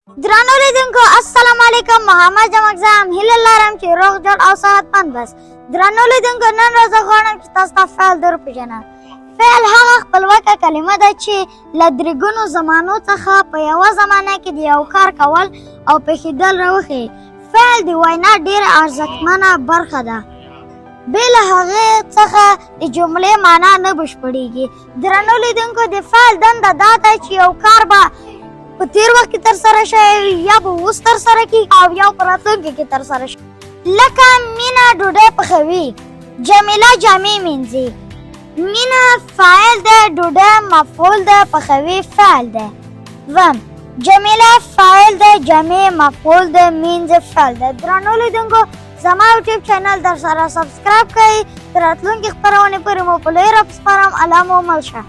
درنو لیدونکو السلام علیکم، محمد جمکزم، هیله لرم چې روغ جوړ او صحتمند بس. درنو لیدونکو، نن ورځ غواړم چې تاسو ته فعل در وپېژنم. فعل هغه خپلواکه کلمه ده چې له درېګونو زمانو څخه په یوه زمانه کې د یو کار کول او پېښېدل راوښیي. فعل د وینا ډېره ارزښتمنه برخه ده، بې له هغې څخه د جملې معنا نه بشپړېږي. درنو لیدونکو، د فعل دنده دا ده چې یو کار به په تیر وخت کې ترسره شوی وي، یا به اوس ترسره کېږي او یا په راتلونکي کې ترسره شي. لکه مینه ډوډۍ پخوي، جمیله جامې مینځي. مینه فاعل ده، ډوډۍ مفعول ده، پخوي فعل ده. دویم، جمیله فاعل ده، جامې مفعول ده، مینځي فعل ده. درنو لیدونکو، زما یوټیوب چینل در سره سبسکرایب کړئ. تر راتلونکې خپرونې پورې مو په لوی رب سپارم. الله مو مل شه.